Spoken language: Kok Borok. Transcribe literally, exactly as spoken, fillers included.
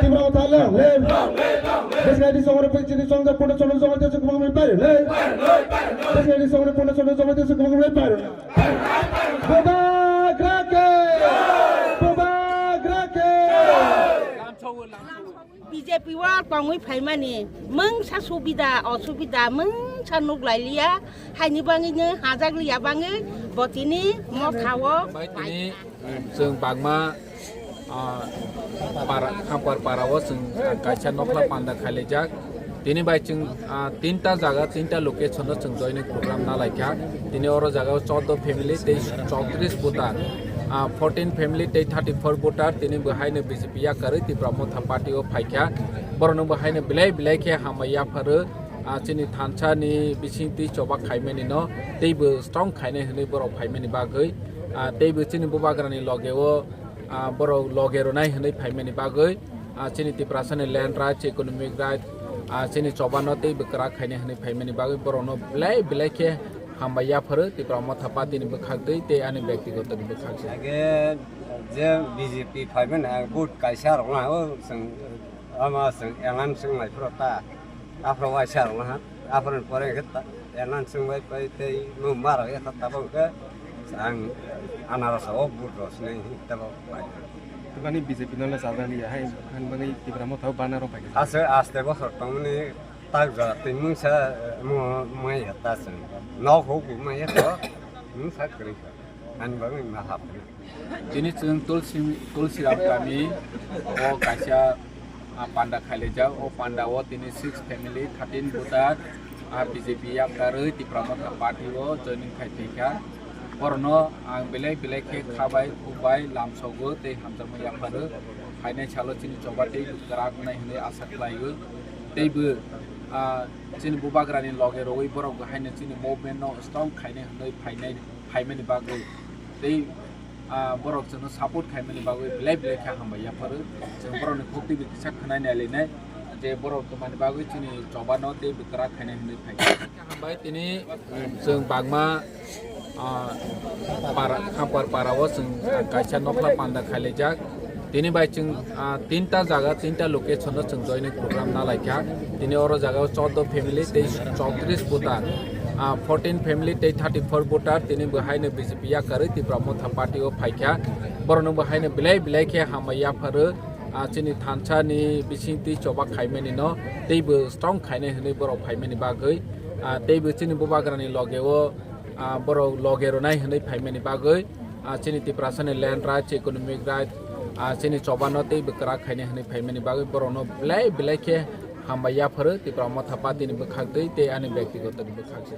Tipra Motha long live. Bwskango chini songjak punda cholo jomai tei chukmung bai pairu le. Bwskango chini songjak punda cholo jomai tei chukmung bai pairu. Bubagra ke! Bubagra ke! B J P o tongwi phaimani mungsa subida osubida mungsa nuk lailiya, haini bangwi no hajak liya bangwi bo tini Motha o. Bai tini, um, chwng bangma, ah, para, Khampar para o chwng, ah, kaisa nokla panda khailaijak. Tini bai chwng, ah, tinta jaga, tinta location o chwng joining program nalaikha. Tini oro jaga o chordo family tei chowtris voter, ah, fourteen family tei thirty four voter tini bo haino B J P yakarwi Tipra Motha party o phaikha. Borokno bo haino belai belai khe hambai yapharo. Ah, chini thansa ni bising twi choba khaimani no teibo strong khainai hwnwi borok phaimani bagwi, ah, teibo chini bubagra ni loge o, ah, borok loge rwnai hwnwi phaimani bagwi, ah, chini Tiprasa ni land rights, economic rights, ah, chini choba no teibo kwrak khainai hwnwi phaimani bagwi borok no belai belai khe hambai yapharo Tipra Motha party ni bwkhak twi tei ani byaktigoto ni bwkhak twi. Age je B J P phaimani ang vote kaisa rwna o chwng. Ama chwng elan chwng naiphuru ta. Aphuru waisa rwna ha. Aphuru pore khe ta, elan chwng bai pai tei mung maro ya kha tabok khe ang anarasa o vote rw sinai hi tabok pai. Tukani B J P no le sajak liya hai, han bangwi Tipra Motha o bana rok pai. Ase aste bosor tongmani tak jora twi mungsa mo mai ya ta chwng. Nok hok mai ya to mungsa kwrwi kha. Ani bagwi ma hapri. Tini chwng Tulsi, Tulsiram kami o kaisa, ah, panda khailaijak. O panda o tini six family, thirteen voter, ah, B J P yakarwi Tipra Motha party o joining khai tongkha. Borokno ang belai belai khe khabai, khukbai, lamsogo tei hamjakma yapharo. Phainai salo chini choba tei kwrak wngnai hwnwi asa khlaio. Teibo, ah, chini bubagrani loge rogwi borok haino chini movement no strong khainai hwnwi phainai. Phaimani bagwi tei, ah, borok chwngno support khaimani bagwi belai belai khe hambai yapharo. Chwng borokni khuk twibo kisa khwnai nailainai je borok twmani bagwi chini chobano tei bwkra khainai hwnwi phai. Hambai tini chwng bangma, ah, para, Khampar para o chwng kaisa nokla panda khailaijak. Tini bai chwng, ah, tinta jaga, tinta location o chwng joining program nalaikha. Tini oro jaga o chordo family tei chowtris voter, ah, fourteen family tei thirty four voter tini bo haino B J P yakarwi Tipra Motha party o phaikha. Borokno bo haino belai belai khe hambai yapharo, ah, chini thansa ni bising twi choba khaimani no teibo strong khainai hwnwi borok phaimani bagwi, ah, teibo chini bubagrani loge o, ah, borok loge rwnai hwnwi phaimani bagwi. Ah, chini Tiprasa ni land rights, economic rights, ah, chini chobano tei bwkra khainai hwnwi phaimani bagwi borokno belai belai khe hambai yapharo Tipra Motha party ni bwkhak twi tei ani byaktigoto ni bwkhak twi.